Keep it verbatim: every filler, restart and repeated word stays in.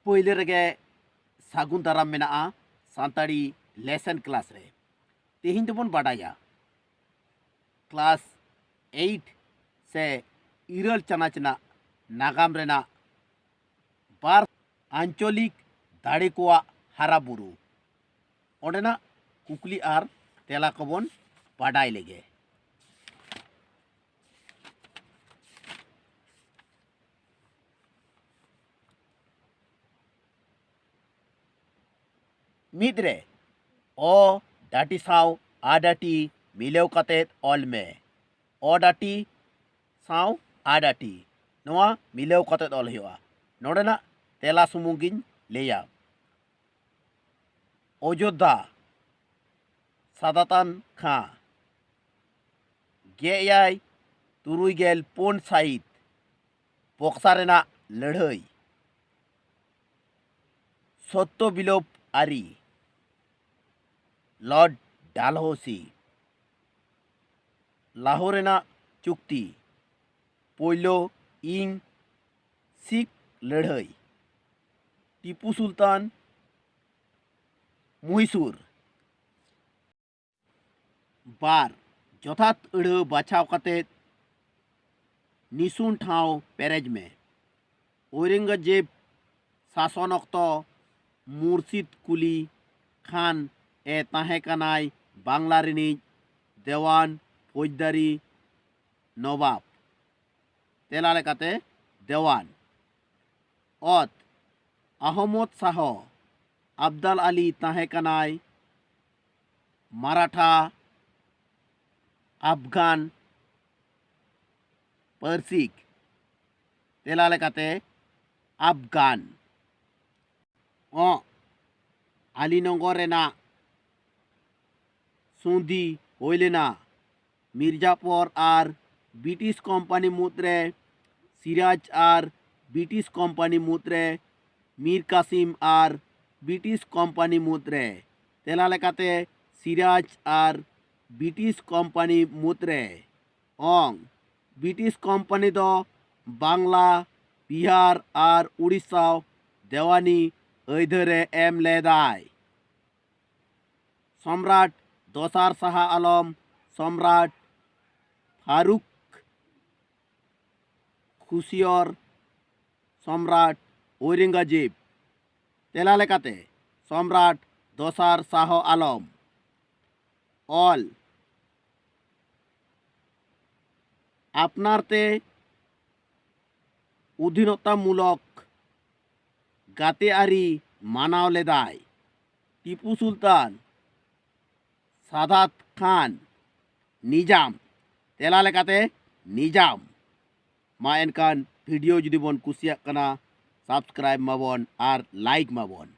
ᱯᱳᱭᱞᱳ ᱨᱮᱜᱮ ᱥᱟᱹᱜᱩᱱ ᱫᱟᱨᱟᱢ ᱢᱮᱱᱟᱜᱼᱟ ᱥᱟᱱᱛᱟᱲᱤ ᱞᱮᱥᱚᱱ ᱠᱞᱟᱥ ᱨᱮ᱾ ᱛᱮᱦᱮᱧ ᱫᱚᱵᱚᱱ ᱵᱟᱰᱟᱭᱟ ᱠᱞᱟᱥ ᱮᱭᱤᱴ ᱥᱮ ᱤᱨᱟᱹᱞ ᱪᱟᱱᱟᱪ ᱨᱮᱱᱟᱜ ᱱᱟᱜᱟᱢ ᱨᱮᱱᱟᱜ ᱵᱟᱨ ᱟᱧᱪᱚᱞᱤᱠ ᱫᱟᱲᱮ ᱠᱚᱣᱟᱜ ᱦᱟᱨᱟ ᱵᱩᱨᱩ᱾ ᱚᱸᱰᱮᱱᱟᱜ ᱠᱩᱠᱞᱤ ᱟᱨ ᱛᱮᱞᱟ ᱠᱚᱵᱚᱱ ᱵᱟᱰᱟᱭ ᱞᱮᱜᱮ᱾ ᱢᱤᱫ ᱨᱮ ᱚ ᱰᱟᱹᱴᱤ ᱥᱟᱶ ᱟ ᱰᱟᱹᱴᱤ ᱢᱤᱞᱟᱹᱣ ᱠᱟᱛᱮ ᱚᱞ ᱢᱮ᱾ ᱚ ᱰᱟᱹᱴᱤ ᱥᱟᱶ ᱟ ᱰᱟᱹᱴᱤ, ᱱᱚᱣᱟ ᱢᱤᱞᱟᱹᱣ ᱠᱟᱛᱮ ᱚᱞ ᱦᱩᱭᱩᱜᱼᱟ᱾ ᱱᱚᱰᱮᱱᱟᱜ ᱛᱮᱞᱟ ᱥᱩᱢᱩᱝ ᱜᱤᱧ ᱞᱟᱹᱭᱟ᱾ ᱚᱡᱳᱫᱽᱫᱷᱟ, ᱥᱟᱫᱟᱛᱟᱱ ᱠᱷᱟᱸ, ᱜᱮᱞ ᱮᱭᱟᱭ ᱛᱩᱨᱩᱭ ᱜᱮᱞ ᱯᱩᱱ ᱥᱟᱹᱦᱤᱛ, ᱵᱚᱠᱥᱟ ᱨᱮᱱᱟᱜ ᱞᱟᱹᱲᱦᱟᱹᱭ, ᱥᱚᱛᱛᱚ ᱵᱤᱞᱳᱯ ᱟᱹᱨᱤ, ᱞᱚᱨᱰ ᱰᱟᱞᱦᱳᱥᱤ, ᱞᱟᱦᱳᱨ ᱨᱮᱱᱟᱜ ᱪᱩᱠᱛᱤ, ᱯᱳᱭᱞᱳ ᱤᱝ ᱥᱤᱠ ᱞᱟᱹᱲᱦᱟᱹᱭ, ᱴᱤᱯᱩ ᱥᱩᱞᱛᱟᱱ, ᱢᱚᱦᱤᱥᱩᱨ᱾ ᱵᱟᱨ, ᱡᱚᱛᱷᱟᱛ ᱟᱹᱲᱟᱹ ᱵᱟᱪᱷᱟᱣ ᱠᱟᱛᱮ ᱱᱤᱥᱩᱱ ᱴᱷᱟᱶ ᱯᱮᱨᱮᱡ ᱢᱮ᱾ ᱚᱣᱨᱚᱝᱜᱚᱡᱮᱵ ᱥᱟᱥᱚᱱ ᱚᱠᱛᱚ ᱢᱩᱨᱥᱤᱫ ᱠᱩᱞᱤ ᱠᱷᱟᱱ ᱮ ᱛᱟᱦᱮᱸ ᱠᱟᱱᱟᱭ ᱵᱟᱝᱞᱟ ᱨᱤᱱᱤᱡ ᱫᱮᱣᱟᱱ, ᱯᱷᱳᱡᱽᱫᱟᱨᱤ ᱱᱚᱵᱟᱵ᱾ ᱛᱮᱞᱟ ᱞᱮᱠᱟᱛᱮ ᱫᱮᱣᱟᱱ᱾ ᱚᱛ, ᱟᱦᱚᱢᱚᱫ ᱥᱟᱦᱚ ᱟᱵᱫᱟᱞ ᱟᱞᱤ ᱛᱟᱦᱮᱸ ᱠᱟᱱᱟᱭ ᱢᱟᱨᱟᱴᱷᱟ ᱟᱯᱷᱜᱟᱱ ᱯᱟᱹᱨᱥᱤᱠ᱾ ᱛᱮᱞᱟ ᱞᱮᱠᱟᱛᱮ ᱟᱯᱷᱜᱟᱱ᱾ ᱚᱸᱜ, ᱟᱞᱤᱱᱚᱜᱚᱨ ᱨᱮᱱᱟᱜ ᱥᱚᱱᱫᱷᱤ ᱦᱩᱭ ᱞᱮᱱᱟ ᱢᱤᱨᱡᱟᱯᱚᱨ ᱟᱨ ᱵᱨᱤᱴᱤᱥ ᱠᱳᱢᱯᱟᱱᱤ ᱢᱩᱫᱽᱨᱮ, ᱥᱤᱨᱟᱡᱽ ᱟᱨ ᱵᱨᱤᱴᱤᱥ ᱠᱳᱢᱯᱟᱱᱤ ᱢᱩᱫᱽᱨᱮ, ᱢᱤᱨ ᱠᱟᱥᱤᱢ ᱟᱨ ᱵᱨᱤᱴᱤᱥ ᱠᱳᱢᱯᱟᱱᱤ ᱢᱩᱫᱽᱨᱮ᱾ ᱛᱮᱞᱟ ᱞᱮᱠᱟᱛᱮ ᱥᱤᱨᱟᱡᱽ ᱟᱨ ᱵᱨᱤᱴᱤᱥ ᱠᱳᱢᱯᱟᱱᱤ ᱢᱩᱫᱽᱨᱮ᱾ ᱚᱝ, ᱵᱨᱤᱴᱤᱥ ᱠᱳᱢᱯᱟᱱᱤ ᱫᱚ ᱵᱟᱝᱞᱟ, ᱵᱤᱦᱟᱨ ᱟᱨ ᱩᱲᱤᱥᱥᱟ ᱫᱮᱣᱟᱱᱤ ᱟᱹᱭᱫᱷᱟᱹᱨᱮ ᱮᱢ ᱞᱮᱫᱟᱭ᱾ ᱥᱚᱢᱨᱟᱴ ᱫᱚᱥᱟᱨ ᱥᱟᱦᱟ ᱟᱞᱚᱢ, ᱥᱚᱢᱨᱟᱴ ᱯᱷᱟᱨᱩᱠ ᱠᱷᱩᱥᱤᱭᱚᱨ, ᱥᱚᱢᱨᱟᱴ ᱚᱣᱨᱚᱝᱜᱚᱡᱮᱵ᱾ ᱛᱮᱞᱟ ᱞᱮᱠᱟᱛᱮ, ᱥᱚᱢᱨᱟᱴ ᱫᱚᱥᱟᱨ ᱥᱟᱦᱚ ᱟᱞᱚᱢ᱾ ᱚᱞ, ᱟᱯᱱᱟᱨ ᱛᱮ ᱚᱫᱷᱤᱱᱚᱛᱟᱢᱩᱞᱚᱠ ᱜᱟᱛᱮ ᱟᱹᱨᱤ ᱢᱟᱱᱟᱣ ᱞᱮᱫᱟᱭ᱾ ᱴᱤᱯᱩ ᱥᱩᱞᱛᱟᱱ, ᱥᱟᱫᱟᱛ ᱠᱷᱟᱱ, ᱱᱤᱡᱟᱢ᱾ ᱛᱮᱞᱟ ᱞᱮᱠᱟᱛᱮ, ᱱᱤᱡᱟᱢ᱾ ᱢᱟ ᱮᱱᱠᱷᱟᱱ video ᱡᱩᱫᱤ ᱵᱚᱱ ᱠᱩᱥᱤᱭᱟᱜ ᱠᱟᱱᱟ, subscribe ᱢᱟᱵᱚᱱ ᱟᱨ like ᱢᱟᱵᱚᱱ᱾